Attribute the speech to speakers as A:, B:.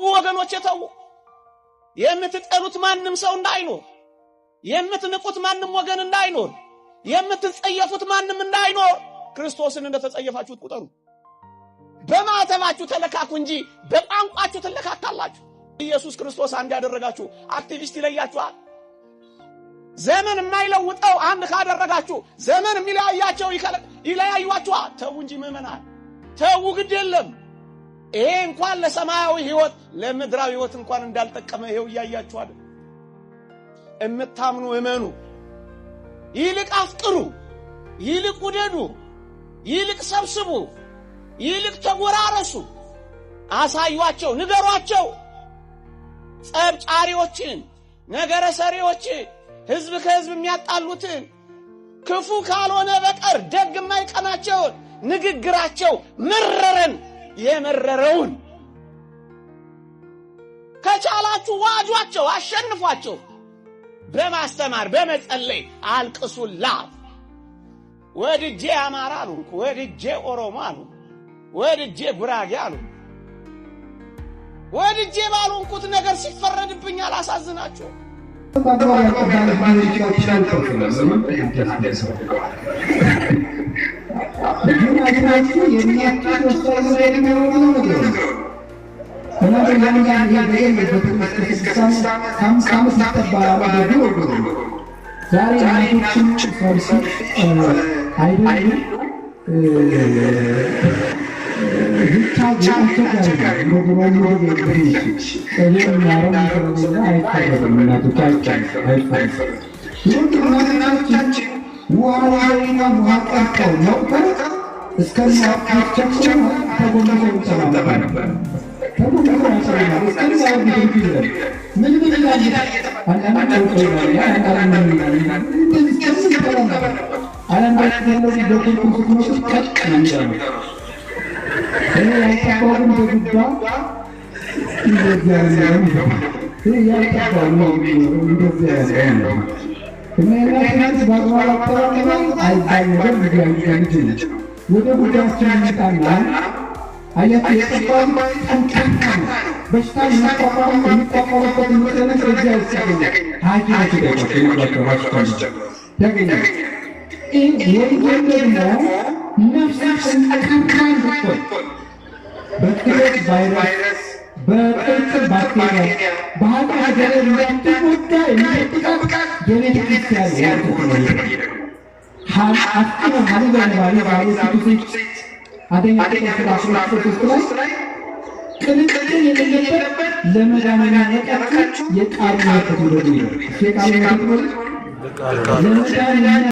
A: ወገኖች ተዉ። የምትጠሉት ማንም ሰው እንዳይኖር፣ የምትንቁት ማንም ወገን እንዳይኖር፣ የምትጸየፉት ማንም እንዳይኖር ክርስቶስን እንደተጸየፋችሁት ቁጠሩ። በማተባችሁ ተለካኩ እንጂ በቋንቋችሁ ትለካካላችሁ። ኢየሱስ ክርስቶስ አንድ ያደረጋችሁ አክቲቪስት ይለያችኋል። ዘመን የማይለውጠው አንድ ካደረጋችሁ ዘመን የሚለያያቸው ይለያዩአችኋል። ተዉ እንጂ ምዕመናን ተዉ፣ ግድ የለም። ይሄ እንኳን ለሰማያዊ ሕይወት ለምድራዊ ሕይወት እንኳን እንዳልጠቀመ ይሄው እያያችኋል። እምታምኑ እመኑ፣ ይልቅ አፍቅሩ፣ ይልቅ ውደዱ፣ ይልቅ ሰብስቡ፣ ይልቅ ተጎራረሱ፣ አሳዩአቸው፣ ንገሯቸው። ጸብ ጫሪዎችን፣ ነገረ ሰሪዎችን፣ ሕዝብ ከሕዝብ የሚያጣሉትን ክፉ ካልሆነ በቀር ደግ የማይቀናቸውን ንግግራቸው መረረን የመረረውን ከቻላችሁ ዋጇቸው፣ አሸንፏቸው። በማስተማር በመጸለይ አልቅሱላት። ወድጄ አማራ አልሆንኩ፣ ወድጄ ኦሮሞ አልሆንኩ፣ ወድጄ ጉራጌ አልሆንኩ፣ ወድጄ ባልሆንኩት ነገር ሲፈረድብኝ አላሳዝናችሁ።
B: ዛሬ እናቶችን አይደሉም ብቻ አስቸጋሪ ነው። ምግብ አይፈረድም። እናቶች አይፈረድም። እናቶቻችን ውሃ ውሃ ቀርተው መጥተው እስከሚያስቸግሩ ተጎንብሰው ይጠባ ነበር። ተጎንብሰው ያጸልማል። እስከሚያወርዱ ይላል። ምን ምን ይላል? አንዳንድ ይላል፣ አንዳንድ ምን ይላል? እንደዚህ እስከምን ይጠባ ነበር። አንዳንድ ያለው በኩልኩል ስትመጡት ቀጥ ነው የሚለው። ይሄ ያልጠባው ግን በጉባ እንደዚያ ነው። ይሄ ያልጠባው ነው እንደዚያ ያለው እና የእናት በአግባብ አጠባበቅ አይባል ነገር ልጅ ልጅ ነው። ወደ ጉዳያችን እንመጣና አያችሁ የጠባው ጠንካራ ነው። በሽታ የሚቋቋምበት ንጥረ ነገር እዚያ ውስጥ ያገኛል። ሐኪሞች ይጠይቋቸው ያገኛል። ይህ ወንጌል ደግሞ ነፍስ ጠንካራ እንድትሆን በክህደት ቫይረስ፣ በጥልቅ ባክቴሪያ፣ በኃጢአት ገደል እንዳትጎዳ የሚጠብቃት የቤተ ክርስቲያን ወርቅ ነው። አፍቅሮ ሀሊበ ባሉ አንደኛ ጴጥሮስ 13 ላይ ቅልቅል የሌለበት ለመዳን የሚያበቃችሁ የቃሉ ወተት ውደዱ ይላል። እሱ የቃሉ ወተት ለመዳን